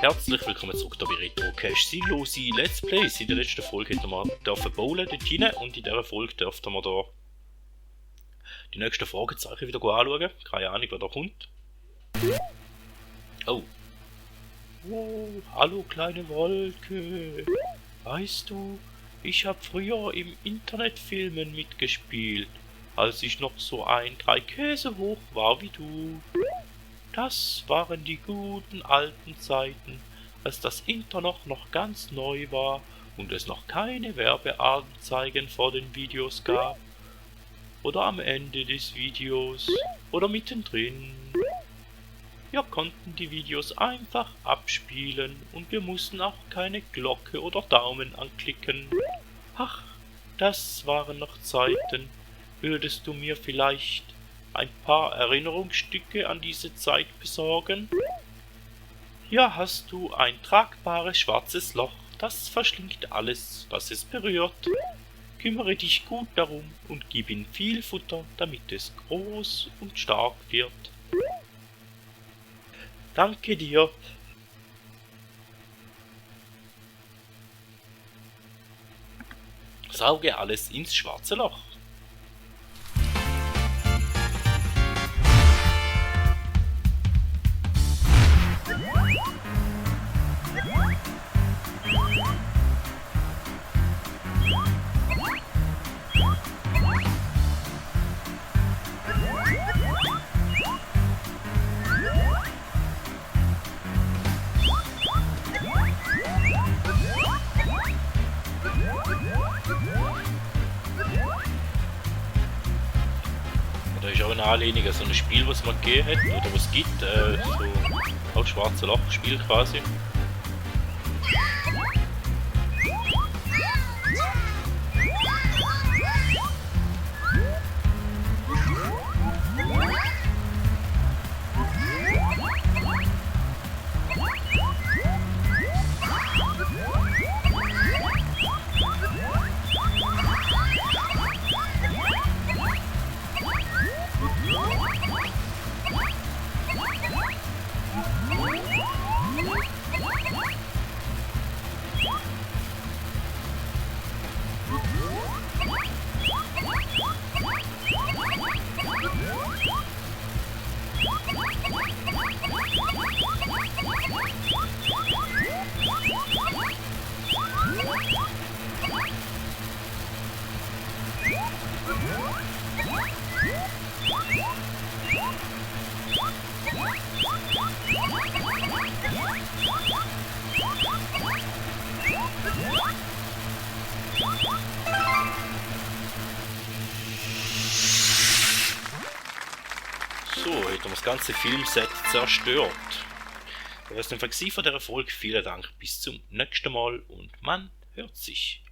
Herzlich willkommen zurück hier bei Retrocache Sinnlose Let's Plays. In der letzten Folge hätten wir bowlen dort rein und in dieser Folge dürften wir da die nächsten Fragezeichen wieder anschauen. Keine Ahnung, wer da kommt. Oh. Oh, hallo kleine Wolke. Weißt du, ich habe früher im Internetfilmen mitgespielt, als ich noch so ein 3 Käse hoch war wie du. Das waren die guten alten Zeiten, als das Internet noch ganz neu war und es noch keine Werbeanzeigen vor den Videos gab. Oder am Ende des Videos oder mittendrin. Wir konnten die Videos einfach abspielen und wir mussten auch keine Glocke oder Daumen anklicken. Ach, das waren noch Zeiten. Würdest du mir vielleicht ein paar Erinnerungsstücke an diese Zeit besorgen? Hier hast du ein tragbares schwarzes Loch, das verschlingt alles, was es berührt. Kümmere dich gut darum und gib ihm viel Futter, damit es groß und stark wird. Danke dir. Sauge alles ins schwarze Loch. Da ist auch eine Anlehnung an so ein Spiel, was man gegeben hat, oder was es gibt, so auch schwarze Loch-Spiel quasi. So, hätten wir das ganze Filmset zerstört. Das war es dann von dieser Folge. Vielen Dank, bis zum nächsten Mal und man hört sich.